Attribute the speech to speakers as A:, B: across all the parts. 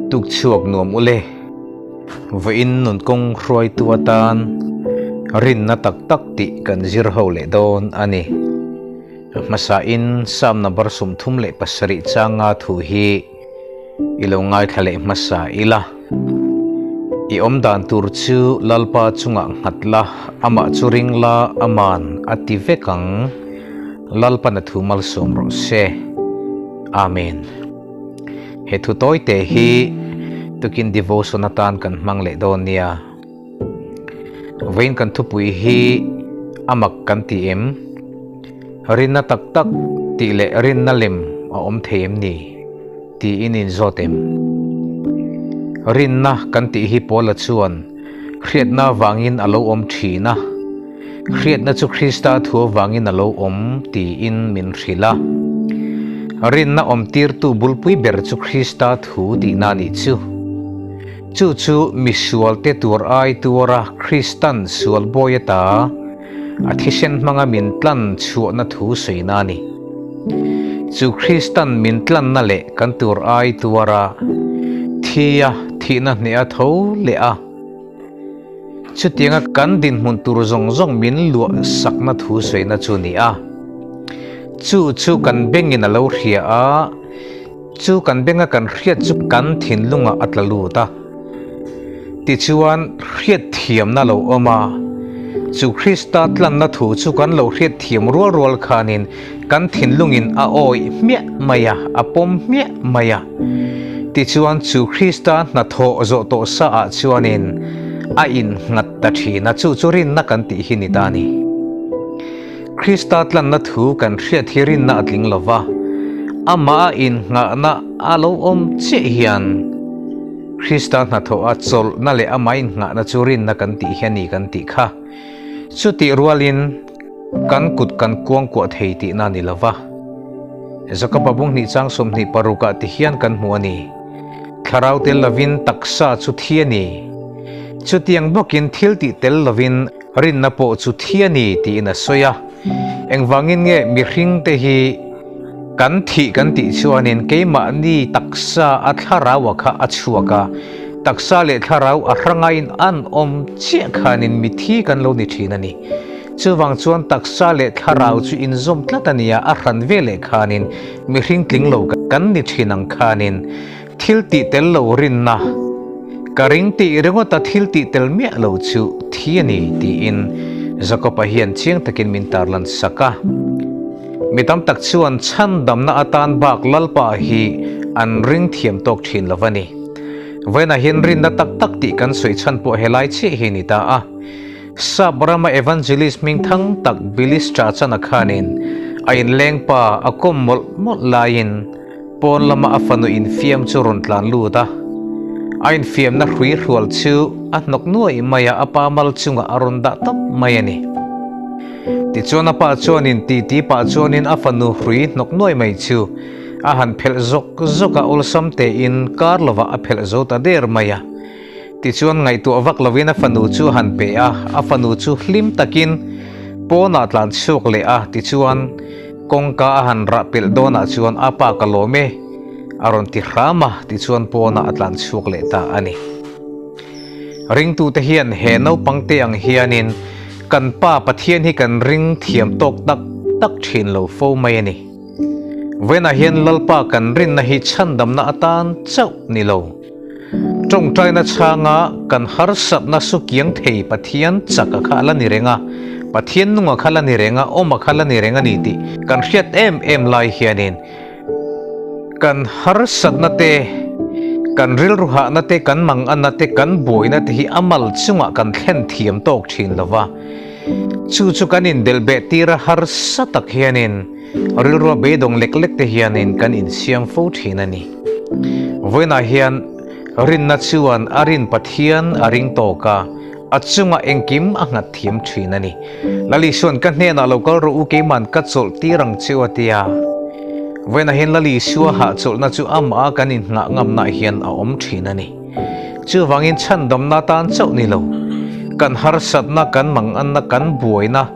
A: Tuk chhuak nuam ule. Vawiin nunkawng hruaitu atan rinna tak tak tih kan zir ho leh dawn a ni. Hmasain Psalm number 37 changa thu hi i lo ngaithla leh hmasa ila. I awm dan tur chu Lalpa chungah nghat la, amah chu ring la, aman a ti vek ang. Lalpan a thu malsawm rawh se. Amen. He thu tawi te hi tukin devotion atan kan hmang leh dawn nia. Vawiin kan thupui hi a mak kan ti em? Rinna tak tak tih leh rinna lem a awm thei em ni? Tiin in zawt em? Rinna kan tih hi Paula chuan hriatna avangin a lo awm thin a, hriatna chu Krista thu avangin a lo awm tiin min hrilh a. Rinna awmtirtu bulpui ber chu Krista thu tihna a nih chu. Chu chu misualte tur ai tuara Kristan sual bawi ata a thisen hmanga min tlan chhuahna thu sawina a ni. Chu Kristan min tlanna leh kan tur ai tuara thia thihna hneh a tho leh a, chutianga kan dinhmun tur zawng zawng min luah sakna thu sawina chu a ni a. Chu chu kan bengin a lo hria a. Chu kan benga kan hriat chu kan thinlungah a tla lut a. Tichuan, hriatthiamna lo awm a. Chu Krista tlanna thu chu kan lo hriatthiam rual rual khanin kan thinlungin a awih hmiah mai a, a pawm hmiah mai a. Tichuan, chu Krista hnathawh zawh tawh saah chuanin a innghat ta thin a, chu chu rinna kan tih hi ni ta a ni. Krista tlanna thu kan hriat hi rinna a tling lo va, amah a innghahna a lo awm chiah hian Krista hnathawh a chawlhna leh amah innghahna chu rinna kan tih hi a ni kan tih kha. Chutih rualin kan kut kan kuangkuah thei tihna a ni lo va. Jakoba bung hnih chang 26 ah ti hian kan hmu a ni. Thlarau tel lovin taksa chu thi a ni. Chutiang bawkin thil tih tel lovin Rinna pawh chu thi a ni tiin a sawi a. Engvangin nge mihringte hi kan thih kan tih chuanin keimahni taksa a thlarau a kha a chhuak a, taksa leh thlarau a hrangain an awm chiah khanin mithi kan lo ni thin a ni. Chuvang chuan taksa leh thlarau chu inzawm tlat a nia, a hran ve leh khanin mihring tling lo kan ni thin ang khanin Thil tih tel lo rinna, Ka ring tih ringawta thil tih tel miah lo chu thi a ni, tiin Jakob-a hian chiang takin min tarlan sak a. Mi tam tak chuan chhandamna atan bak Lalpa hi an ring thiam tawk thin lo a ni. Vawiinah hian rinna tak tak tih kan sawi chhan pawh helai chiah hi a ni ta a. Sap rama evangelist hming thang tak Billy Strachan-a khanin a inlengpa a kawm mawlh mawlh laiin Pawn lama a fanu infiam chu rawn tlan lut a, a infiamna hrui hrual chu a hnawk nuai mai a, a pa mal chungah a rawn dah tawp mai a ni. Tichuan a pa chuanin titi pah chuanin a fanu hrui hnawk nuai mai chu a han phelh zawk zawk a, awlsam tein kar lovah a phelh zo ta der mai a. Tichuan ngaihtuah vak lovin a fanu chu a han pe a, a fanu chu hlim takin pawnah tlan chhuak leh a, tichuan kawngka a han rah pelh dawnah chuan a pa ka lawm e a rawn ti hram a, tichuan pawnah a tlan chhuak leh ta a ni. Ringtute hian he naupang te ang hianin kan Pa Pathian hi kan ring thiam tawk tak tak thin lo fo mai a ni. Vawiinah hian Lalpa kan rinna hi chhandamna atan chauh ni lo. Tawngtaina chhanga kan harsatna sukiang thei Pathian chak a kha a la ni reng a, Pathian nunga kha la ni reng a, awm a kha la ni reng a ni tih kan hriat em em lai hianin kan harsatna te, kan rilru hahna te, kan manganna te, kan buaina te hi a mal chungah kan thlen thiam tawk thin lo va. Chu chu kan indelh tir a harsa tak hianin rilrua beidawng lek lek te hianin kan insiam fo thin a ni. Vawiinah hian rinna chuan a rin Pathian a ring tawk a, a chungah engkim a nghat thiam thin a ni. Lal Isua'n ka hnenah lo kal rawh u keima'n ka chawlh tir ang che u a ti a. Vawiinah hian Lal Isua hahchawlhna chu amah kan inngah ngamnah hian a awm thin a ni. Chuvangin chhandamna tan chauh ni lo, kan harsatna, kan manganna, kan buaina,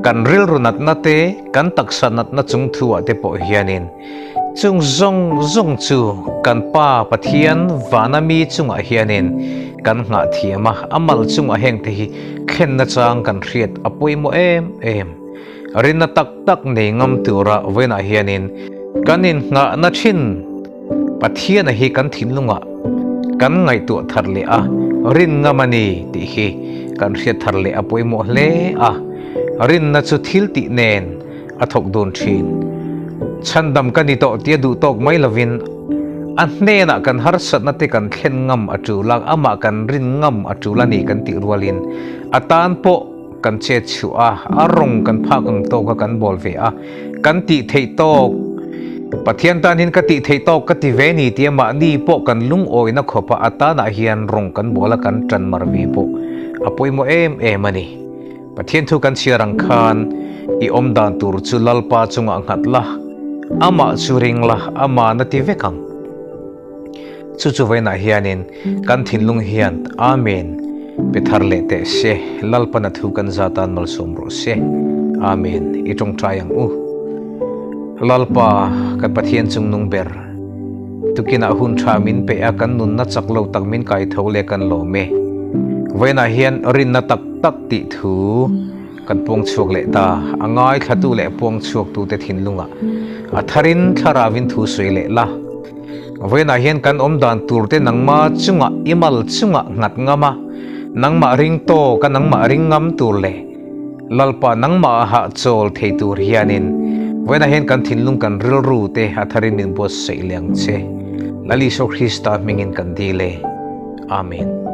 A: kan rilru natna te, kan taksa natna chung thuah te pawh hianin. Chung zawng zawng chu kan Pa Pathian vana mi chungah hianin kan nghah thiam a, a mal chungah hengte hi thlenna chang kan hriat a pawimawh em em. Rinna tak tak nei ngam tura vawiinah hianin kan innghahna thin Pathiana hi kan thinlungah kan ngaihtuah thar leh a, rin ngam a ni tih hi kan hriat thar leh a pawimawh hle a. Rinna chu thil tih nen a thawk dun thin. Chhandam ka ni tawh tia duh tawk mai lovin a hnenah kan harsatna te kan thlen ngam a tul a, amah kan rin ngam a tul a ni kan tih rualin a tan pawh kan chet chhuah a, a rawng kan phak ang tawk a kan bawl ve a, kan tih theih tawk, Pathian tan hian ka tih theih tawk ka ti ve ni tia mahni pawh kan lungawina khawpa a tanah hian rawng kan bawl a kan tan mar ve pawh a pawimawh em em a ni. Pathian thu kan chhiar ang khan i awm dan tur chu Lalpa chungah nghat la, amah chu ring la, amah na ti vek ang. Chu chu vawiinah hianin kan thinlung hian Amen pe thar leh teh se, Lalpana thu kan za tan malsawm rawh se. Amen. I tawngtai ang u. Lalpa, kan Pathian chungnung ber, tukinah hun tha min pe a, kan nunna chak lo tak min kai tho leh kan lawm e. Vawiinah hian rinna tak tak tih thu kan puang chhuak leh ta, a ngaithlatu leh puang chhuaktute thinlungah a tharin thlarauin thu sawi leh la. Vawiinah hian kan awm dan turte nangma chungah i mal chungah nghat ngam a, nangmah ring tawk a nangmah ring ngam tur leh Lalpa nangmah hahchawl thei tur hianin vawiinah hian kan thinlung kan rilru te a tharin min buatsaih leh ang che. Lal Isua Krista hmingin kan dil e. Amen.